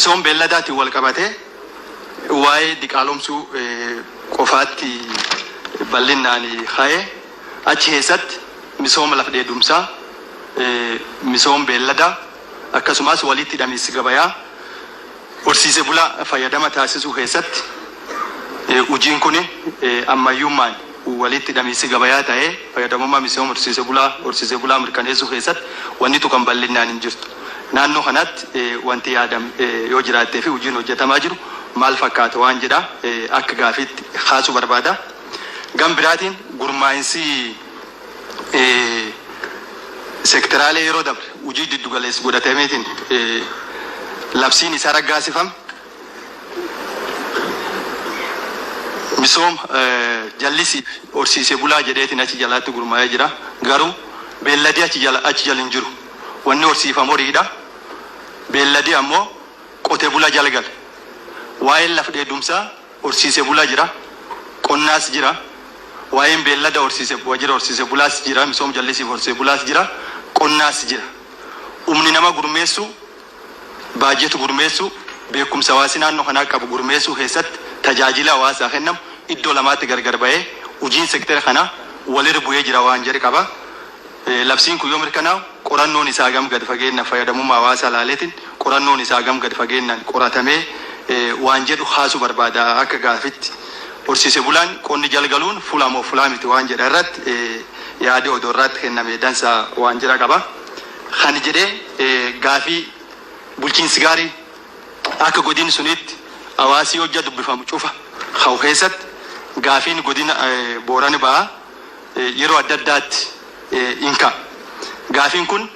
Misooma beelladaatiin wal qabatee waa'ee diqaalomsuu qofaatti bal'inaan ka'ee achi keessatti misooma lafa dheedumsaa, misooma beelladaa, akkasumas walitti hidhamiinsi gabayaa horsiise bulaa fayyadama taasisuu keessatti hojiin kun ammayyummaan walitti hidhamiinsi gabayaa ta'ee fayyadamummaa misooma horsiise bulaa mirkaneessuu keessatti wanni tuqan bal'inaan hin jirtu. Naannoo kanatti wanti yaadame yoo jiraattee fi hojiin hojjetamaa jiru maal fakkaata waan jedha akka gaafiitti kaasuu barbaada. Gam biraatiin gurmaa'insi sektoraalee yeroo dabre hojii giddugaleessa godhatameetiin labsiin isaa raggaasifame misooma jallisii fi horsiisee bulaa jedheetiin achi jalaatti gurmaa'ee jira. Garuu beelladii achi jala hin jiru. Wanni horsiifamu horiidha. Beelladii ammoo qotee bulaa jala gala. Waa'een lafa dheedumsaa horsiisee bulaa jira. Qonnaas jira. Waa'een beellada horsiise wajjira horsiisee bulaas jira. Misooma jallisiif horsiisee bulaas jira. Qonnaas jira. Humni nama gurmeessu, baajetu gurmeessu, beekumsa hawaasi naannoo kanaa qabu gurmeessuu keessatti tajaajila hawaasaa kennamu iddoo lamaatti gargar ba'ee hojiin sektara kanaa walirra bu'ee jira waan jedhe qaba. Labsiin kun yoo mirkanaa'u qorannoon isaa gam gad fageenyaan fayyadamummaa hawaasaa laaleetiin qorannoon isaa gam gad fageenyaan qoratamee waan jedhu kaasuu barbaada akka gaafitti. Horsiise bulaan qonni jalgaluun fulamoo fulaa miti waan jedha irratti yaada odoo irratti kenname dansa waan jedha qaba. Kan jedhee gaafii bulchiinsi gaarii akka godin sunitti hawaasii hojja dubbifamu cufa ka'u keessatti gaafiin godina Boorana Bahaa yeroo adda addaatti hin ka'a. Gaafiin kun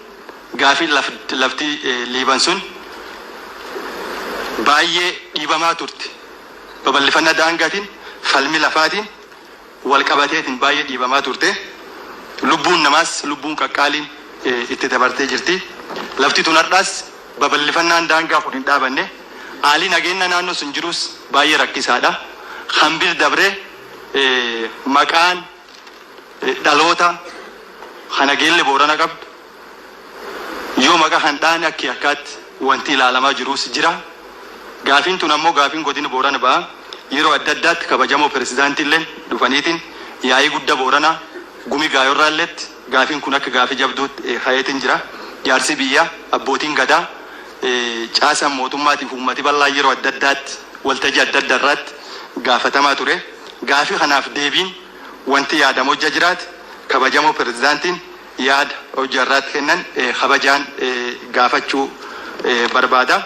gaafii lafti Liiban sun baay'ee dhiibamaa turte. Babal'ifannaa daangaatiin, falmi lafaatiin wal qabateetiin baay'ee dhiibamaa turte. Lubbuun namaas lubbuun qaqqaaliin itti dabartee jirti. Lafti tun har'aas babal'ifannaan daangaa kun hin dhaabanne. Haalli nageenya naannoo sun jirus baay'ee rakkisaadha. Hambir dabree maqaan dhaloota Nageelle Boorana qabdu yoo maqaa kan dhaane akka akkaatti wanti ilaalamaa jirus jira. Gaafiin tun ammoo gaafiin godina Boorana Bahaa yeroo adda addaatti kabajamoo pirezidaantiillee dhufaniitiin yaa'ii guddaa Booranaa gumi gaayorraalleetti gaafiin kun akka gaafii jabduutti hayeetiin jira. Jaarsi biyyaa, abbootiin gadaa, caasaan mootummaatiif uummati bal'aa yeroo adda addaatti waltajjii adda addaa irratti gaafatamaa ture. Gaafii kanaaf deebiin wanti yaadamu hojja jiraate kabajamoo pirezidaantiin yaada hojii irratti kennan kabajaan gaafachuu barbaada.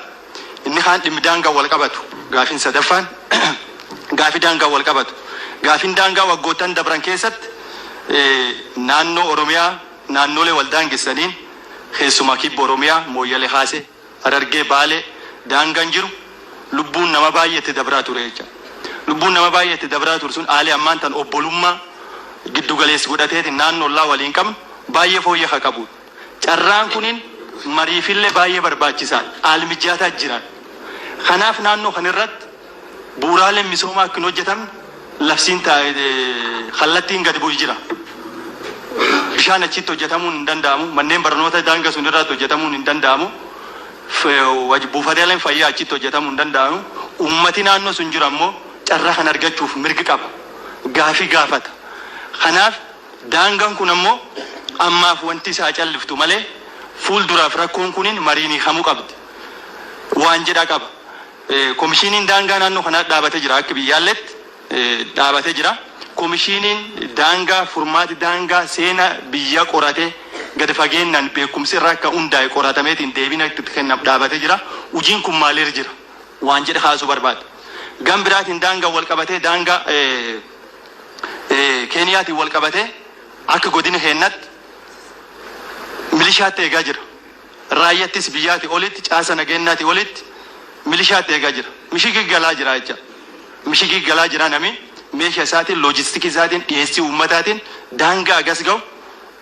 Inni kaan dhimmi daangaa wal qabatu gaafiin sadaffaan gaafii daangaa wal qabatu. Gaafiin daangaa waggoottan dabran keessatti naannoo Oromiyaa naannolee wal daangessaniin keessumaa kibba Oromiyaa Mooyyalee Haasee, Harargee, Baalee daangaan jiru lubbuun nama baay'eetti dabraa ture jecha. Lubbuun nama baay'eetti dabraa ture sun haalli ammaan tan obbolummaa giddu galeessi godhateetiin naannoo ollaa waliin qabnu baay'ee fooyya'aa qabu. Carraan kunin mariifillee baay'ee barbaachisaadha. Haali mijaataa jira. Kanaaf naannoo kanarratti bu'uuraaleen misoomaa akka hin hojjetamne labsiin kallattiin gadi bu'ee jira. Bishaan achitti hojjetamuun hin danda'amu. Manneen barnoota daangaa sun irratti hojjetamuun hin danda'amu. Buufataaleen fayyaa achitti hojjetamuu hin danda'amu. Uummati naannoo sun jiru ammoo carraa kan argachuuf mirgi qaba. Gaafii gaafata. Kanaaf daangaan kun ammoo ammaaf wanti isaa calliftu malee fuulduraaf rakkoon kunin mariin hiikamuu qabdi. Waan jedhaa qaba. Komishiniin daangaa naannoo kanaa dhaabatee jira, akka biyyaalletti dhaabatee jira. Komishiniin daangaa furmaati daangaa seenaa biyya qoratee gadi fageenyaan beekumsi irraa akka hundaa'e qoratameetiin deebiin itti kennamu dhaabatee jira. Hojiin kun maaliirra jira? Waan jedhe kaasuu barbaada. Gam biraatiin daangaa wal qabatee daangaa Keeniyaatiin wal qabatee akka godina keenyatti milishaatti eegaa jira. Raayyaattis biyyaati olitti, caasa nageenyaati olitti milishaatti eegaa jira. Mishigii galaa jira jecha. Mishigii galaa jira, nami meeshaa isaatiin, loojistikii isaatiin, dhiyeessii uummataatiin daangaa agas ga'u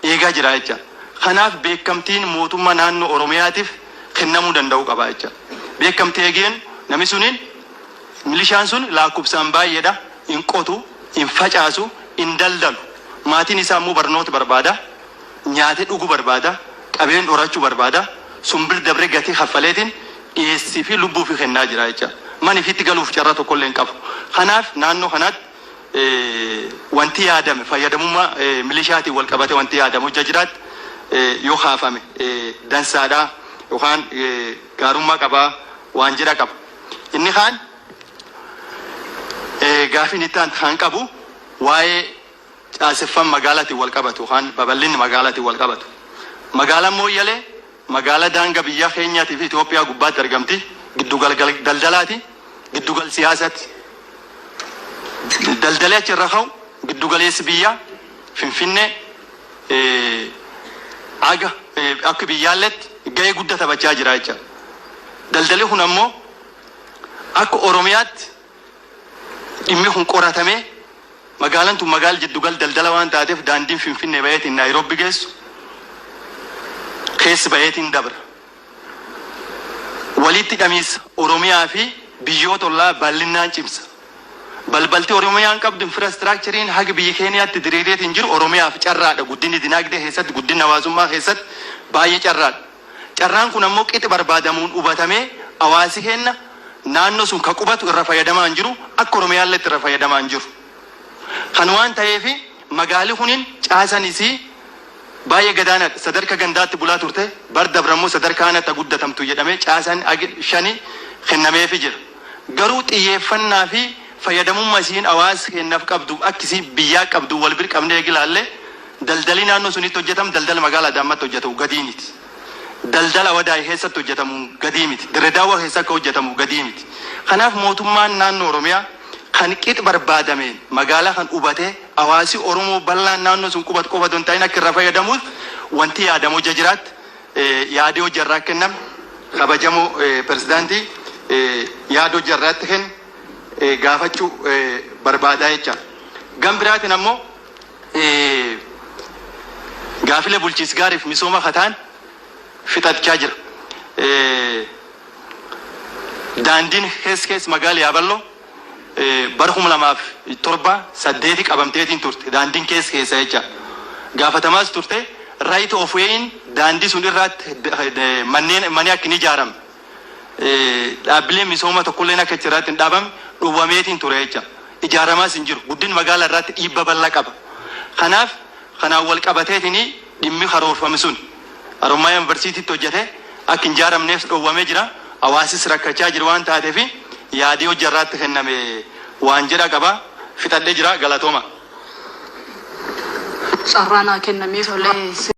eegaa jira jecha. Kanaaf beekamtiin mootummaa naannoo Oromiyaatiif kennamuu danda'u qaba jecha. Beekamtii eegeen namni suniin milishaan sun lakkoofsaan baay'eedha. Hin qotu, hin facaasu, hin daldalu. Maatiin isaa immoo barnoota barbaada. Nyaatee dhuguu barbaada. Qabeen horachuu barbaada. Sun bir dabree gatii kaffaleetiin Dhiyeessii fi lubbuu fi kennaa jira jecha. Mana ifitti galuuf carraa tokkollee hin qabu. Kanaaf naannoo kanaatti wanti yaadame fayyadamummaa milishaatiin wal qabate wanti yaadamu hojja jiraatti yoo kaafame dansaadhaa yookaan gaarummaa qabaa waan jedha qaba. Inni kaan gaafiin itti aantu kan qabu waa'ee caaseffama magaalaatiin wal qabatu yookaan babal'inni magaalaatiin wal qabatu. Magaalaan Mooyyalee magaalaa daangaa biyya keenyaatii fi Itoophiyaa gubbaatti argamti. Giddugal daldalaati. Giddugal siyaasaati. Daldalee achi irra ka'u giddugaleessi biyyaa Finfinnee aga akka biyyaalletti gahee guddaa taphachaa jira jecha. Daldalli kun ammoo akka Oromiyaatti dhimmi kun qoratamee, magaalaan tun magaala jiddugal daldala waan taateef, daandiin Finfinnee baheetiin Naayiroobi geessu keessi baheetiin dabra. Walitti hidhamiinsa Oromiyaa fi biyyoota ollaa bal'inaan cimsa. Balbalti Oromiyaan qabdu, infrastructureiin haga biyya Keeniyaatti diriireetiin jiru, Oromiyaaf carraadha. Guddinni dinagdee keessatti, guddinni hawaasummaa keessatti baay'ee carraadha. Carraan kun ammoo qixa barbaadamuun hubatamee hawaasi keenya naannoo sun ka qubatu irra fayyadamaa hin jiru, akka Oromiyaallee irra fayyadamaa hin jiru. Kan waan ta'eef magaalli kunin caasan isii baay'ee gadaanaadha. Sadarkaa gandaatti bulaa turte, bar dabrammoo sadarkaa aanatti guddatamtu jedhamee caasaan shani kennameefii jira. Garuu xiyyeeffannaa fi fayyadamummaa isiin hawaasa keenyaaf qabdu, akkisii biyyaa qabdu wal bira qabnee ilaalle, daldalli naannoo sunitti hojjetamu daldala magaalaa Adaamaatti hojjetamu gadii miti. Daldala Wadaay keessatti hojjetamu gadii miti. Dirredaawwa keessa akka hojjetamu gadii miti. Kanaaf mootummaan naannoo Oromiyaa kan qixa barbaadameen magaalaa kan hubatee hawaasi Oromoo bal'aan naannoo sun qubatu qofa osoo hin ta'in akka irraa fayyadamuuf wanti yaadamu hojja jiraatti yaadii hojja irraa kenname, kabajamoo pirezidaantii, yaada hojja irraatti kenne gaafachuu barbaadaa jecha. Gam biraatiin ammoo gaafilee bulchiinsa gaariif misooma kataan fixachaa jira. Daandiin keessa keessa magaala Yaaballoo bara 2007 8 qabamteetiin turte, daandiin keessa keessa jecha. Gaafatamaas turte, right of wayin daandii sun irraatti manneen mani akka hin ijaaramne, dhaabbileen misooma tokkolleen akka achirratti hin dhaabamne dhowwameetiin ture jecha. Ijaaramaas hin jiru. Guddin magaalaa irratti dhiibba bal'aa qaba. Kanaaf kanaan wal qabateetiin dhimmi karoorfame sun Harommaa Yuunivarsiitiitti hojjete akka hin ijaaramneef dhowwamee jira. Hawaasis rakkachaa jiru waan taateef yaadii hojii irraatti kenname waan jedha qaba. Fixadhee jira, galatooma. Carraa naa kennameef. Tole.